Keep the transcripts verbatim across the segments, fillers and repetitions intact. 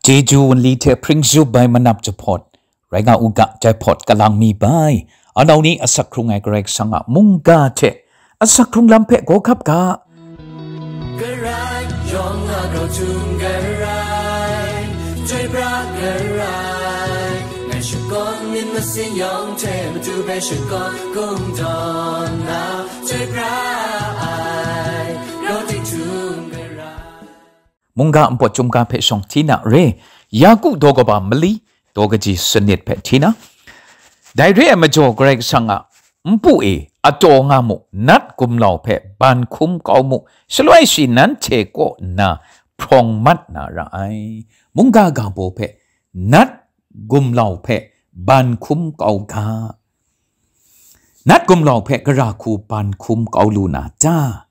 Chyeju wunli hte hpring zup ai manap jahpawt rai nga u ga, jahpawt kalang mi bai. Anau ni asak hkrung ai Karai Kasang a mungga hte asak hkrung lam hpe gaw hkap ga. Karai yawng a grau htum karai, chyoi pra karai, ngai shakawn myit masin yawng hte matu hpe shakawn kungdawn na, chyoi pra ai, grau ting htum karai. Mungga npawt chyum ga hpe shawng hti na re, Yaku daw kaba mali, daw kaji sanit hpe hti na. Dai re ai majaw Karai Kasang a npu e ataw nga mu, nat gumlau hpe ban hkum kau mu, shaloi shi nanhte kaw nna hprawng mat na ra ai. Mungga ga baw hpe nat gumlau hpe ban hkum kau ga. Nat gumlau hpe gara hku ban hkum kau lu na ta?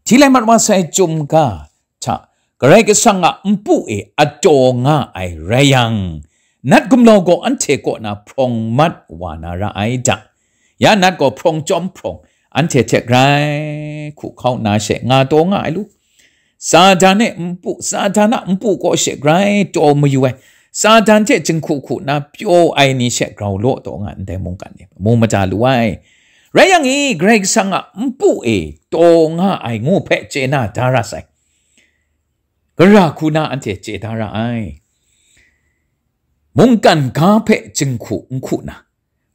Hti lai mat wa sai chyum ga hta Karai Kasang a npu e ataw nga ai rai yang, nat gumlau gaw anhte kaw na hprawng mat wa na ra ai da. Ya nat gaw hprawng chyawm hprawng, anhte hte grai hku hkau nna she nga taw nga ai lu. Satan e npu, Satan a npu kaw she grai taw mayu ai, Satan hte jinghku hku nna pyaw ai ni she grau law taw nga ndai mungkan ni mu mada lu ai. Rai yang e, Karai Kasang a npu e taw nga ai ngu hpe chye na da ra sai. Gara hku na anhte chye da ra ai. Mungkan ga hpe jinghku n hku na,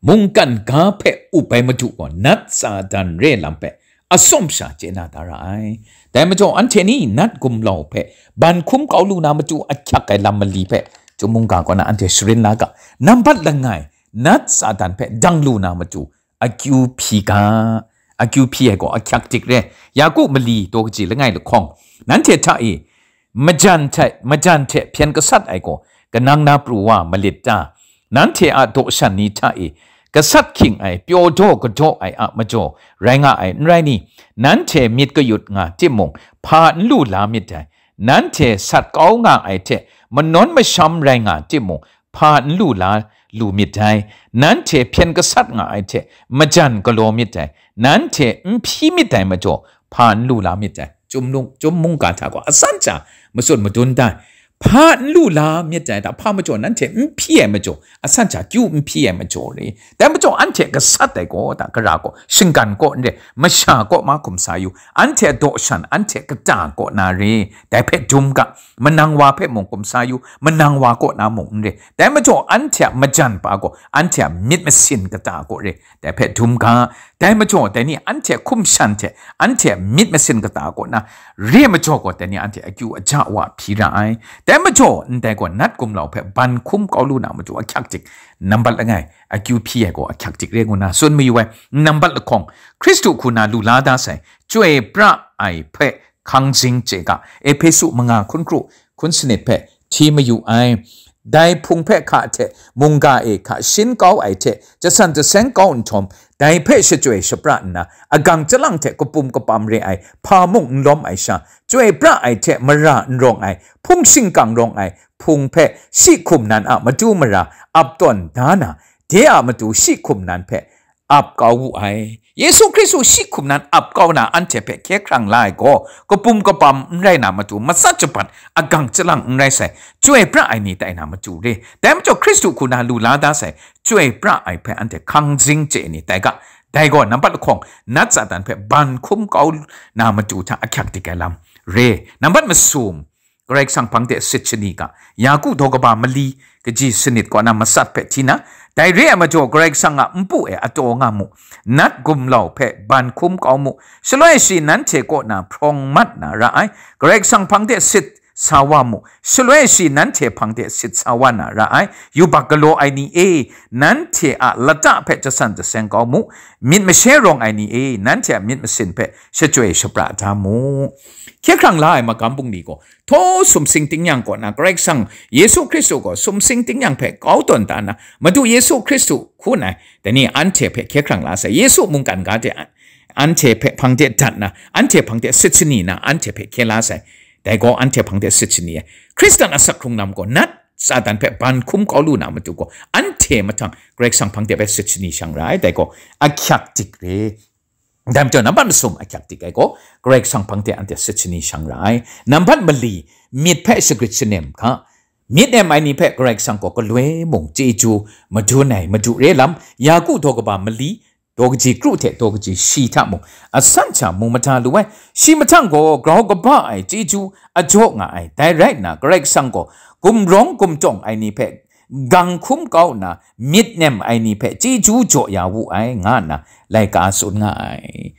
mungkan ga hpe up ai Madu gaw nat Satan re lam hpe atsawm sha chye na da ra ai. Dai majaw anhte ni nat gumlau hpe ban hkum kau lu na matu ahkyak ai lam mali hpe, Chyum mungga kaw na anhte sharin la ga, nambat langai, nat Satan hpe dang lu na matu akyu hpyi ga, akyu hpyi ai gaw ahkyak dik re. Yaku mali daw kaji langai lahkawng, nanhte hta e, majan hte, majan hte hpyen gasat ai gaw, kanang na pru wa malit ta? Nanhte a daw shan ni hta e, gasat hkying ai, pyaw daw kadaw ai a majaw rai nga ai n rai ni? Nanhte myit kayut nga timung, hpa n lu la myit dai. Nanhte sat kau nga ai hte manawn masham rai nga timung, hpa n lu la lu myit dai. Nanhte hpyen gasat nga ai hte majan galaw myit dai. Nanhte n hpyi myit dai majaw, hpa n lu la myit dai. Chyum lung, Chyum mungga hta gaw asan sha matsun madun da ai. Hpa n lu la myit dai, da hpa majaw nanhte n hpyi ai majaw, asan sha kyu n hpyi ai majaw re. Dai majaw anhte gasat ai gaw, da gara gaw, shinggan kaw n re, masha kaw ma hkum sa yu, anhte daw shan, anhte kata kaw na re. Dai hpe dum ga, manang wa hpe mung hkum sa yu, manang wa kaw na mung n re. Dai majaw anhte a majan pa gaw, anhte a myit masin kata kaw re. Dai hpe dum ga, dai majaw dai ni anhte hkum shan hte, anhte myit masin kata kaw na re majaw gaw, dai ni anhte akyu aja wa hpyi ra ai. Dai majaw ndai gaw nat gumlau hpe ban hkum kau lu na matu ahkyak dik, nambat langai, akyu hpyi ai gaw ahkyak dik re ngu na tsun mayu ai. Nambat lahkawng, Hkristu hku na lu la da sai, chyoi pra ai hpe hkang zing chye ga, Ehpesu manga hkun kru hkun sanit hpe hti mayu ai. Dai hpung hpe hka hte mungga e hka shin kau ai hte jasan jaseng kau nhtawm, dai hpe shachyoi shapra nna, agang chyalang hte kapum kapam re ai hpa mung n lawm ai sha, chyoi pra ai hte mara n rawng ai, hpung shingkang rawng ai hpung hpe shi hkum nan a matu mara ap tawn da na, de a matu shi hkum nan hpe ap kau wu ai. Yesu Hkristu shi hkum nan ap kau na anhte hpe hkye hkrang la ai gaw, kapum kapam n rai na matu, matsat japat agang chyalang n rai sai, chyoi pra ai ni tai na matu re. Dai majaw Hkristu hku na lu la da sai, chyoi pra ai hpe anhte hkang zing chye ni tai ga. Dai gaw nambat lahkawng, nat Satan hpe ban hkum kau na matu hta ahkyak dik ai lam re. Nambat masum, Karai Kasang hpang de sit shani ga, Yaku daw kaba mali, kaji sanit kaw na matsat hpe hti na, dai re ai majaw Karai Kasang a npu e ataw nga mu, nat gumlau hpe ban hkum kau mu, shaloi shi nanhte kaw na hprawng mat na ra ai. Karai Kasang hpang de sit sa wa mu, shaloi shi nanhte hpang de sit sa wa na ra ai. Yubak galaw ai ni e, nanhte a lata hpe jasan jaseng kau mu, myit mashe rawng ai ni e, nanhte a myit masin hpe shachyoi shapra da mu. Hkye hkrang la ai magam bungli gaw, htaw sumsing tingnyang kaw na Karai Kasang Yesu Hkristu gaw sumsing tingnyang hpe kau tawn da na, Madu Yesu Hkristu hku nai, dai ni anhte hpe hkye hkrang la sai, Yesu mungkan ga de an-, anhte hpe hpang de dat na, anhte hpang de sit shani na, anhte hpe hkye la sai. Dai gaw anhte hpang de sit shani ai. Hkristan asak hkrung lam gaw nat Satan hpe ban hkum kau lu na matu gaw, anhte mahtang Karai Kasang hpang de bai sit shani shang ra ai. Dai gaw ahkyak dik re. Dai majaw nambat masum ahkyak dik ai gaw, Karai Kasang hpang de anhte sit shani shang ra ai. Nambat mali, myit hpe shagrit shanem hka, Myit nem ai ni hpe Karai Kasang gaw galoi mung chyeju madun ai madu re lam, Yaku daw kaba mali, daw kaji kru hte daw kaji shi hta mung, asan sha mu mada lu ai. Shi mahtang gaw grau kaba ai chyeju a jaw nga ai. Dai rai nna, Karai Kasang gaw gumrawng gumtawng ai ni hpe gang hkum kau nna, myit nem ai ni hpe chyeju jaw ya wu ai, nga nna laika tsun nga ai.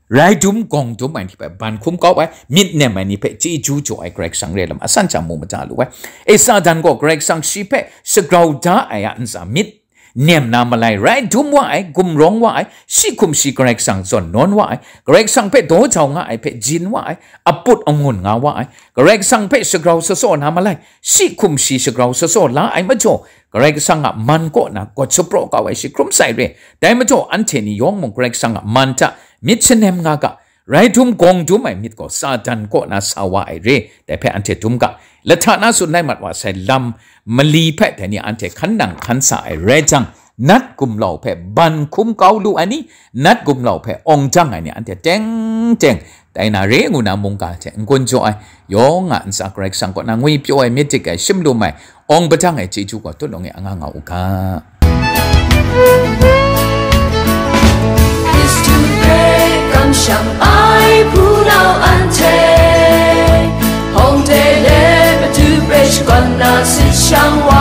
Rai dum gawng dum ai ni hpe ban hkum kau ai, myit nem ai ni hpe chyeju jaw ai Karai Kasang re lam, asan sha mu mada lu ai. E, Satan gaw Karai Kasang shi hpe shagrau da ai a ntsa myit nem na malai, rai dum wa ai, gumrawng wa ai, shi hkum shi Karai Kasang zawn nawn wa ai, Karai Kasang hpe daw jau nga ai hpe jin wa ai, aput angun nga wa ai, Karai Kasang hpe shagrau sasaw na malai, shi hkum shi shagrau sasaw la ai majaw, Karai Kasang a man kaw na gawt shapraw kau ai shi hkrum sai re. Dai majaw, anhte ni yawng mung Karai Kasang a man hta myit shanem nga ga, rai dum gawng dum ai myit gaw Satan kaw na sa wa ai re, dai hpe anhte dum ga. Lahta na tsun lai mat wa sai lam mali hpe dai ni anhte hkan nang hkan sa ai rai jang, nat gumlau hpe ban hkum kau lu ai ni, nat gumlau hpe awng jang ai ni anhte teng teng, dai na re ngu na mungga hte n-gun jaw ai, yawng a ntsa Karai Kasang kaw na ngwi pyaw ai, myit dik ai, shim lum ai, awng padang ai chyeju gaw tut lung e anga nga u ga. Yesu hpe kamsham ai hpunau anhte, hpawng de let matu hpe shakawn na sit shang wa